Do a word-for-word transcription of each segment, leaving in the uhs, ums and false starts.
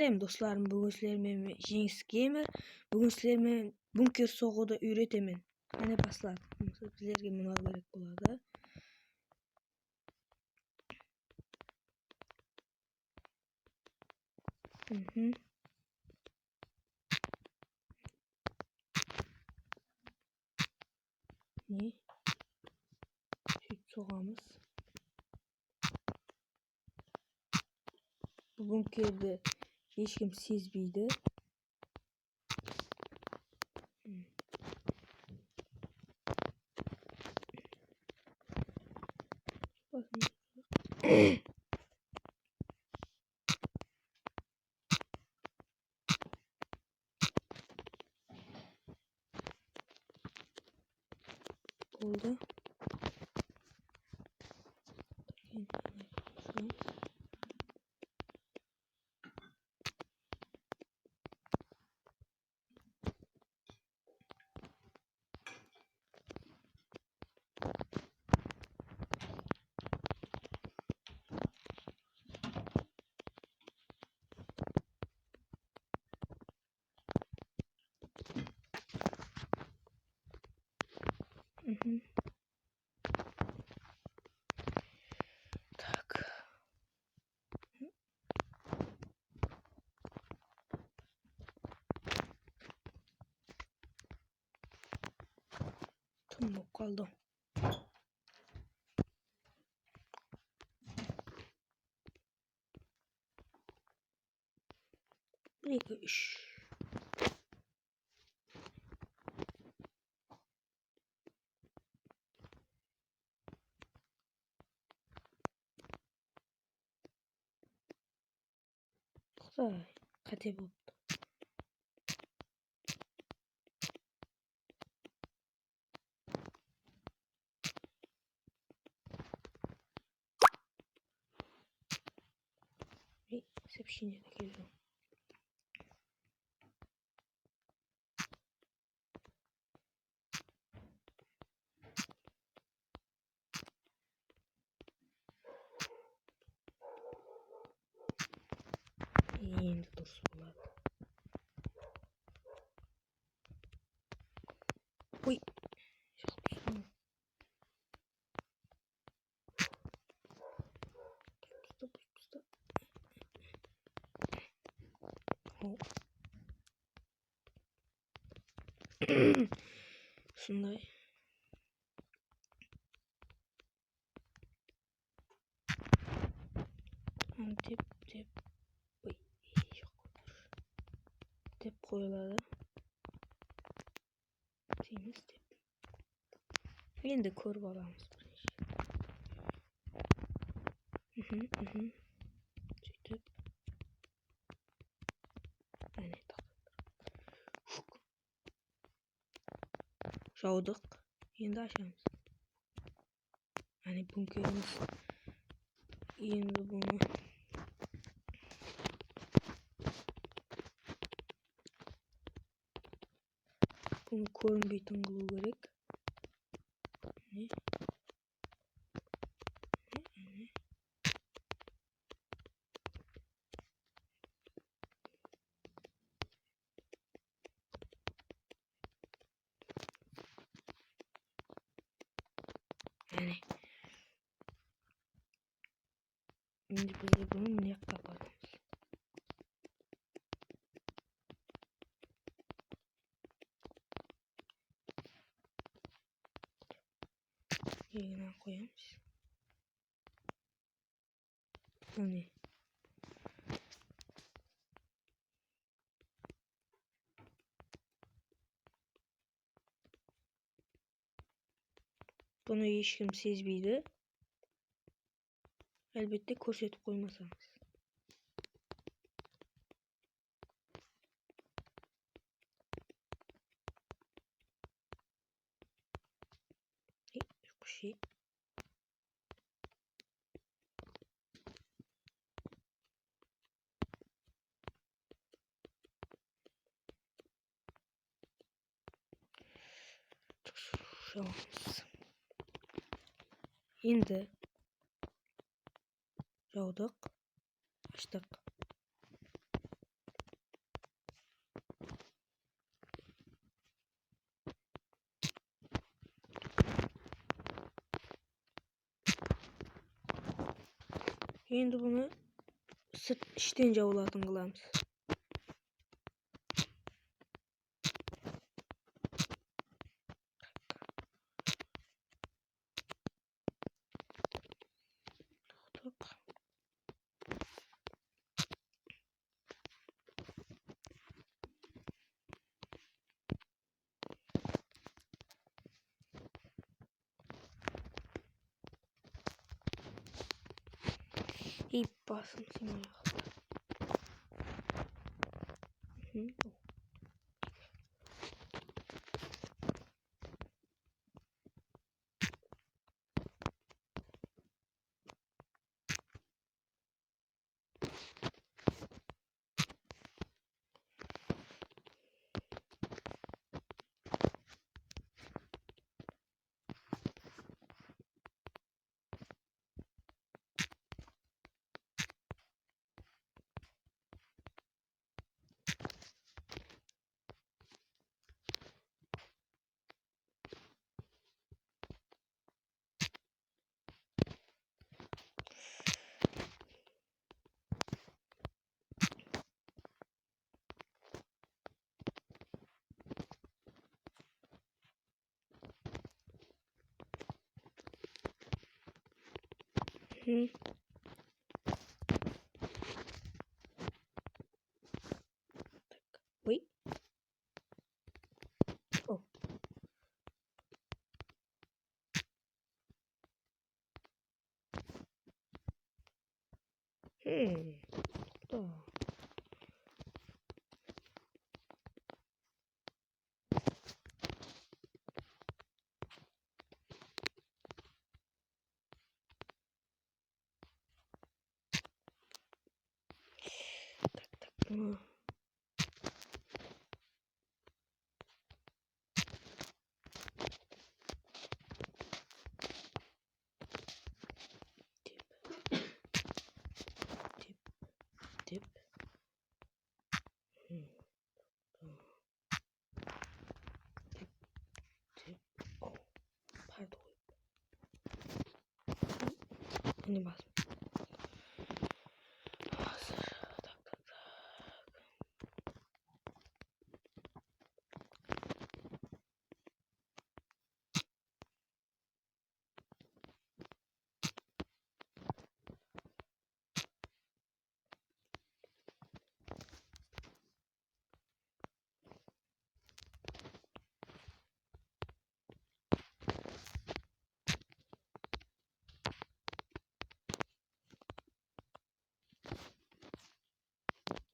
Em, doslarım, búgin sizler menen Jeńis Gamer. Búgin sizler menen bunker soǵıwdı úyretemen. Qáne, basladıq. Bizlerge mınaw kerek boladı. Mhm. Ne? Sóytip soǵamız. Bul bunkerdi hesh kim sezbeydi. Boldı. Mhm. Tak. Tım bolıp qaldı. Bir, eki, úsh. Toqta, qáte bolıptı. Ey, сообщение keldi. Endi durıs boladı. Oy. Usınday. Dep, dep. Oy, joq. Dep qoyıladı. Deymiz dep. Endi kórip alamız birinshi. Mhm, mhm. Sóytip. Áne, toqtap. Jawdıq. Endi ashamız. Áne, bunkerimiz. Endi bunı, bunı kórinbeytin qılıw kerek. Mine. Mine, mine. Mine. Endi biz de bunı mına jaqqa aparamız. Yerinden qoyamız. Mine. Bunı hesh kim sezbeydi. Álbette, kórsetip qoymasańız. Ey, joq, şey. Jawamız. Endi jawdıq, ashtıq. Endi bunı sırt ishten jawılatın qılamız. Ey, basım seni ayaqta. Hı. Oy. Oh. Hmm. Da. Tak, tak, bunı. Dep. Dep. Dep. Hmm. Tamam. Dep, dep. Oh, pardon. Mine bas. Házir. Tak, tak, tak.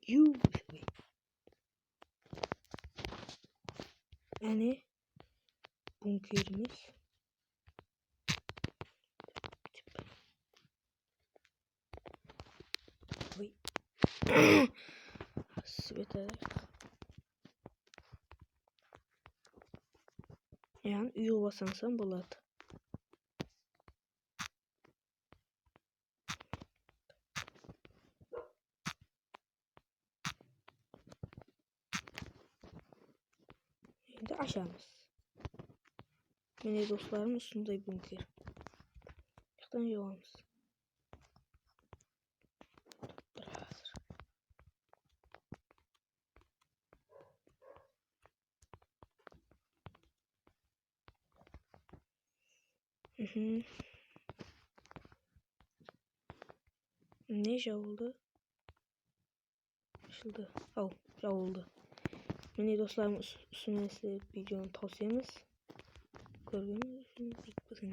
Yu. Áne, bunkerimiz. Oy. Sveta. Yaǵnıy úy qılıp alsań boladı. Endi ashamız. Mine, doslarım, usınday bunker. Mıyaqtan jawamız. Tur házir. Mhm. Ne jawıldı? Ashıldı. Aw, jawıldı. Mine, doslarım, us-, usınday videonı tawsıyaymız. Kórgenińiz ushın,